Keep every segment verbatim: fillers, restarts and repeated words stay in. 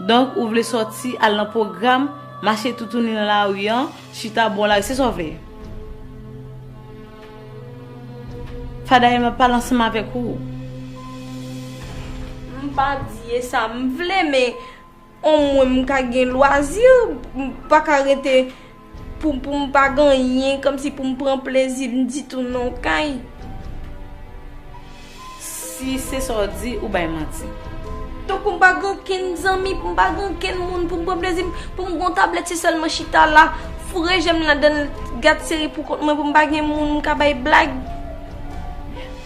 Donk, ou vle sòti, al nan pwogram, mache toutouni nan lari an, chita bò lari, se sa w vle? Fadayèl, m ap pale ansanm avèk ou. M pa di e sa m vle, men omwen m ka gen lwazi, m pa ka rete pou, pou m pa gen anyen, kòmsi pou m pran plezi m ditou nan kay. Si se sa w di, ou bay manti. Donk pou m pa gen okenn zanmi, pou m pa gen okenn moun, pou m pran plezi m, pou m gon tablèt, se sèlman chita la, foure je m ladan l, gad seri pou kont mwen, pou m pa gen moun m ka bay blag.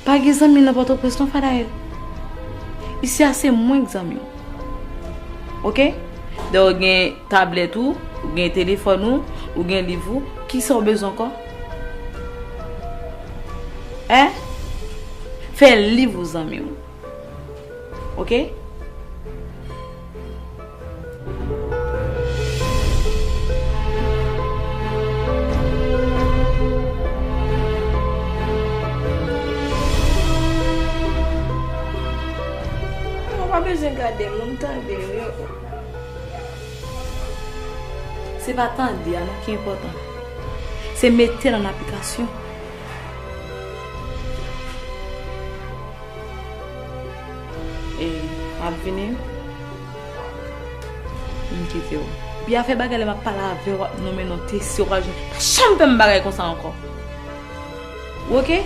Pa gen zanmi nan Pòtoprens non, Fadayèl. Isi a se mwen k zanmi w. Oke? Dè ou gen tablèt ou, ou gen telefòn ou, ou gen liv ou, kisa w bezwen ankò? Hein? Fè liv ou zanmi w. Oke? Ou pa bezwen gade moun, tande yo. Se pa tande a non ki enpòtan. Se mete l an aplikasyon. E, m ap vini. M kite w. Epi afè bagay lè m ap pale avè w, w ap nonmen non Tesi, w pa janm, pa janm fè m bagay konsa ankò. Ou oke?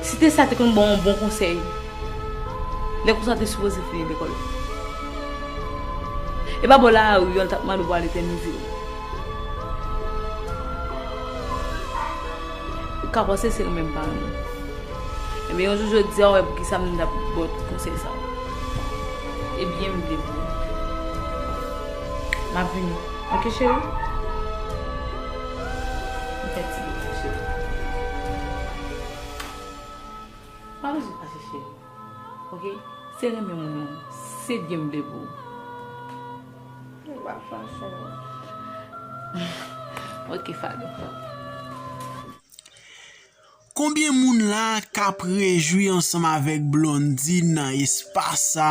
Si Tesi a te konn ba w yon bon konsèy, lè konsa te sipoze fini lekòl. E pa bò lari an l t ap mande w pou al etènize w. Ou ka panse se renmen m pa renmen w. Ebyen, yon jou jodi a, w wè poukisa m t ap ba w tout konsèy sa yo. Ebyen, m vle pou ou. M ap vini. Oke, cheri? M fè ti bebe, cheri. Pa bezwen fache, cheri. Oke? Se renmen mwen, se byen m vle pou ou. M pa fache, non. Oke, Fado. Konbyen moun la k ap rejwi ansanm avèk Blondine nan espas sa?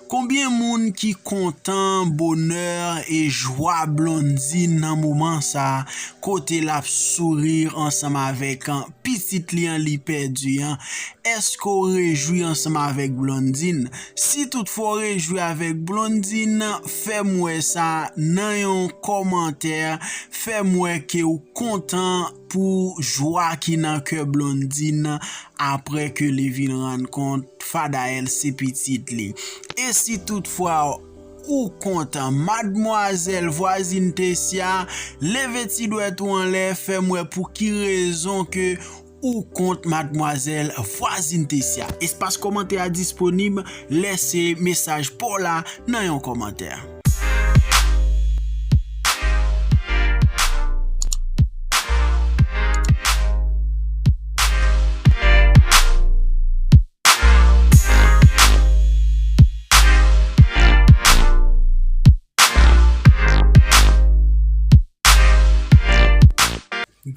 Konbyen moun ki kontan bonè e jwa Blondine nan moman sa, kote l ap souri ansanm avèk pitit li an li pèdi an? Èske w rejwi ansanm avèk Blondine? Si toutfwa w rejwi avèk Blondine, fè m wè sa nan yon kòmantè. Fè m wè ke w kontan pou jwa ki nan kè Blondine apre ke li vin rann kont Fadayèl se pitit li. E si toutfwa ou kontan, madmwazèl vwazin Tesi a, leve ti dwèt ou anlè, fè m wè pou ki rezon ke ou kont madmwazèl vwazin Tesi a. Espas kòmantè a disponib, lèse mesaj pa w la nan yon kòmantè.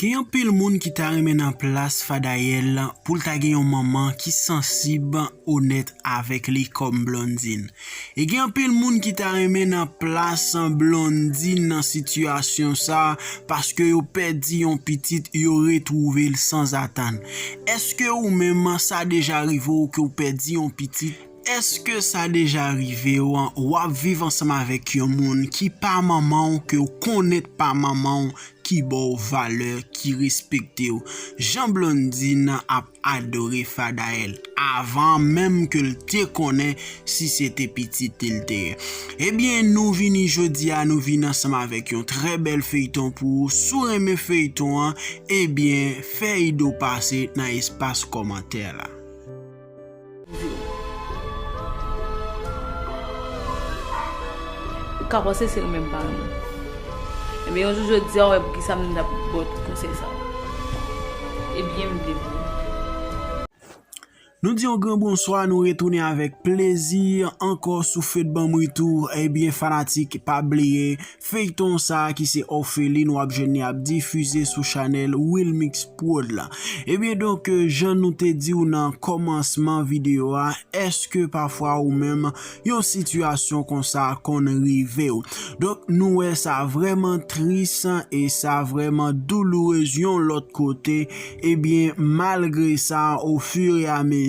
Gen anpil moun ki ta renmen nan plas Fadayèl pou l ta gen yon manman ki sansib, onèt avèk li kòm Blondine. E gen anpil moun ki ta renmen nan plas Blondine nan sitiyasyon sa, paske yo pèdi yon pitit, yo retwouve l sanzatann. Èske ou menm sa deja rive w ke w pèdi yon pitit? Èske sa deja rive w, w ap viv ansanm avèk yon moun ki pa manman w, ke w konnen pa manman w, ki ba w valè, ki respekte w? Jan Blondine ap adore Fadayèl avan menm ke l te konnen si se te pitit li l te ye. Ebyen, nou vini jodi a, nou vin ansanm avèk yon trè bèl feyton pou ou. Si w renmen feyton an, ebyen, fè ide w pase nan espas kòmantè la. Ou ka panse se renmen m pa renmen. Ebyen, yon jou jodi a, w wè poukisa m t ap ba w tout konsèy sa yo. Ebyen, m vle pou ou. Nou di yon gran bonswa, nou retounen avèk plezi ankò sou Fed Banm Retour. Ebyen, fanatik, pa bliye, feyton sa ki se Orpheline, w ap jwenn li ap difize sou chanèl Wilmix Prod la. Ebyen, donk, jan nou te di w nan kòmansman videyo a, èske pafwa ou menm yon sitiyasyon konsa konn rive w? Donk, nou wè sa vrèman tris e sa vrèman doulourez yon lòt kote. Ebyen, malgre sa, ofiramezi,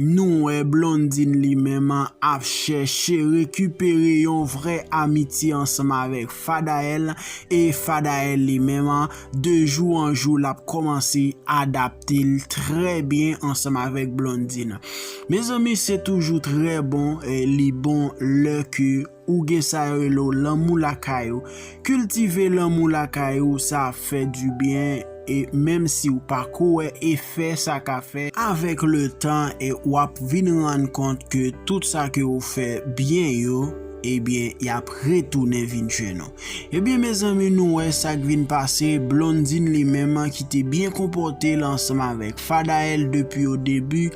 nou wè Blondine li menm ap chèche rekipere yon vrè amitye ansanm avèk Fadael, e Fadael li menm, de jou an jou, l ap kòmanse adapte l trè byen ansanm avèk Blondine. Mezanmi, se toujou trè bon, e li bon lè ke ou gen sa yo rele w lanmou lakay ou. Kiltive lanmou lakay ou, sa ap fè dibyen, e menm si w pa ko wè efè sa ka fè, avèk letan, e w ap vin rann kont ke tout sa ke ou fè byen yo, ebyen, y ap retounen vin jwenn ou. Ebyen, mezanmi, nou wè sa k vin pase, Blondine li menm ki te byen konpòte l ansanm avèk Fadael depi o debi,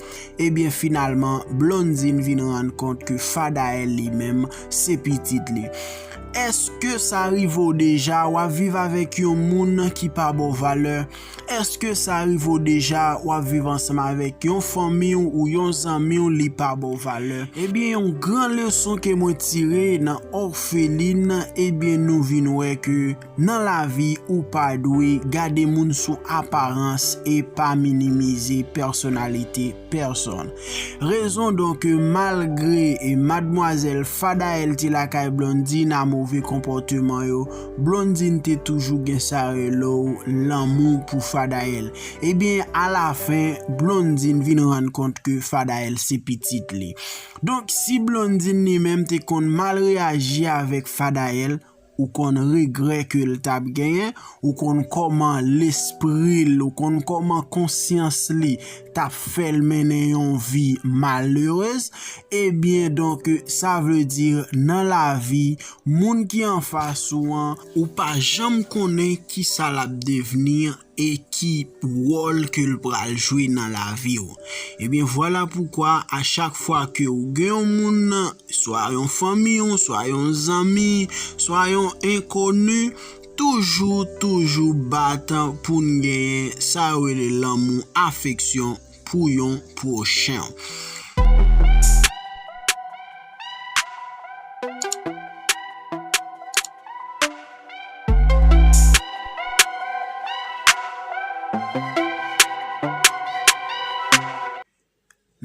ebyen, finalman, Blondine vin rann kont ke Fadael li menm se pitit li. Èske sa rive w deja, w ap viv avèk yon moun ki pa ba w valè? Èske sa rive w deja, w ap viv ansanm avèk yon fanmi w ou yon zanmi w, li pa ba w valè? Ebyen, yon gran leson ke mwen tire nan Orpheline, ebyen, nou vin wè ke nan lavi, ou pa dwe gade moun sou aparans e pa minimize pèsonalite pèsonn. Rezon donk, malgre e madmwazèl Fadael te lakay Blondine a move konpòteman yo, Blondine te toujou gen sa rele w lanmou pou Fadael. Ebyen, alafen, Blondine vin rann kont ke Fadael se pitit li. Donk, si Blondine li menm te konn mal reyaji avèk Fadael, ou konn regrè ke l t ap genyen, ou konn kòman lespri l, ou konn kòman konsyans li t ap fè l mennen yon vi malerez, ebyen, donk, sa vle di, nan lavi, moun ki anfas ou an, ou pa janm konnen kisa l ap devni, e ki wòl ke l pral jwe nan lavi w. Ebyen, vwala poukwa, a chak fwa ke w gen yon moun, swa yon fanmi w, swa yon zanmi, swa yon enkoni, toujou, toujou bat pou n genyen sa yo rele lanmou, afeksyon pou yon pwochen.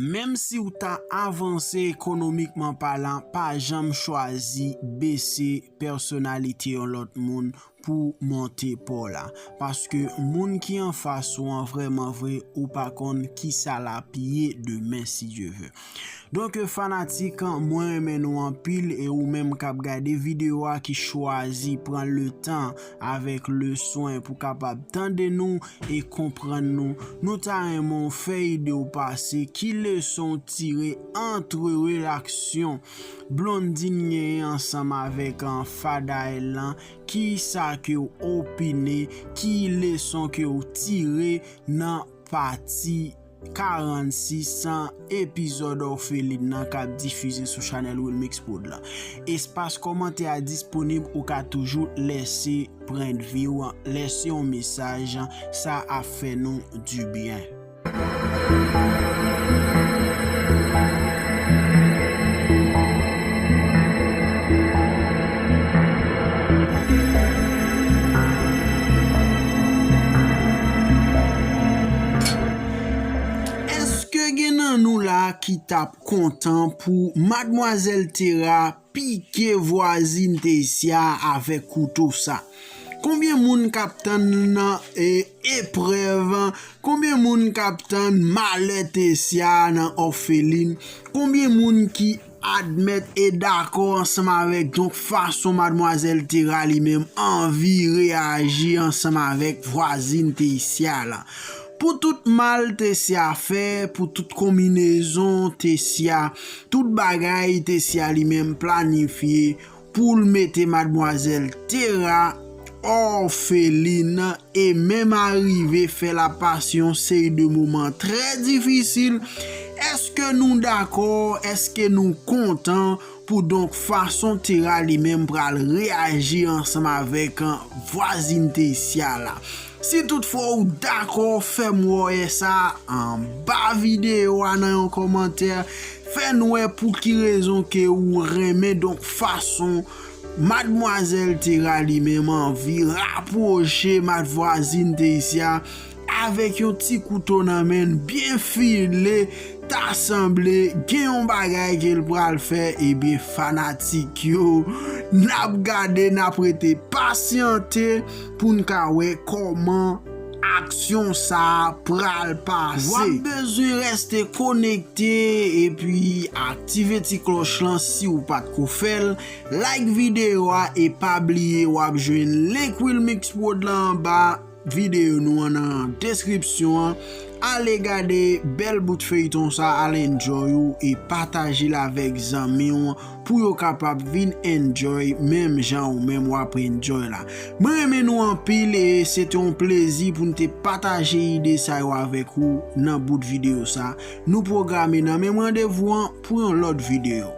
Menm si w ta avanse ekonomikman palan, pa janm chwazi bese pèsonalite yon lòt moun pou monte pa w la. Paske moun ki anfas ou an, vrèman vre, ou pa konn kisa l ap ye demen, si Dye ve. Donk, fanatik, mwen renmen nou anpil, e ou menm k ap gade videyo a ki chwazi pran letan avèk leswen pou kapab tande nou e konprann nou, nou ta renmen w fè ide w pase, ki leson w tire ant relaksyon Blondine genyen ansanm avèk, an, Fadael lan, ki sa ke w opine, ki leson ke w tire nan pati karannsis, an, epizòd Orpheline nan k ap difize sou chanèl Wilmix Prod la. Espas kòmantè a disponib, ou ka toujou lèse pwennvi w, lèse yon mesaj, sa ap fè nou dibyen. Èske gen nan nou la ki t ap kontan pou madmwazèl Tera pike vwazin Tesya avèk kouto sa? Konbyen moun k ap tann nan, e, eprèv? Konbyen moun k ap tann malè Tesya nan Orpheline? Konbyen moun ki admèt e dakò ansanm avèk, donk, fason madmwazèl Tera li menm anvi reyaji ansanm avèk vwazin Tesya la? Pou tout mal Tesya fè, pou tout konbinezon Tesya, tout bagay Tesya li menm planifye pou l mete madmwazèl Tera òfelin e menm arive fè l ap pase yon seri de moman trè difisil. Èske nou dakò? Èske nou kontan pou donk fason Tera li menm pral reyaji ansanm avèk vwazin Teysya la? Si toutfwa ou dakò, fè m wè sa anba videyo a nan yon kòmantè. Fè n wè pou ki rezon ke ou renmen donk fason madmwazèl Tera li menm anvi rapwoche madvwazin Teysya avèk yon ti kouto nan men l byen file. Ta sanble gen yon bagay ke l pral fè. Ebyen, fanatik yo, n ap gade, n ap rete pasyante pou n ka wè kòman aksyon sa a pral pase. W ap bezwen reste konekte epi aktive ti klòch lan si w pa t ko fè l. Like videyo a e pa bliye w ap jwenn link Wilmix Prod lan anba videyo nou an nan deskripsyon an. Ale gade bèl bout feyton sa, al enjoy ou e pataje l avèk zanmi w pou yo kapab vin enjoy menm jan ou menm w ap enjoy la. Mwen renmen nou anpil e se te yon plezi pou n te pataje ide sa yo avèk ou nan bout videyo sa. Nou pwograme nan menm randevou an pou yon lòt videyo.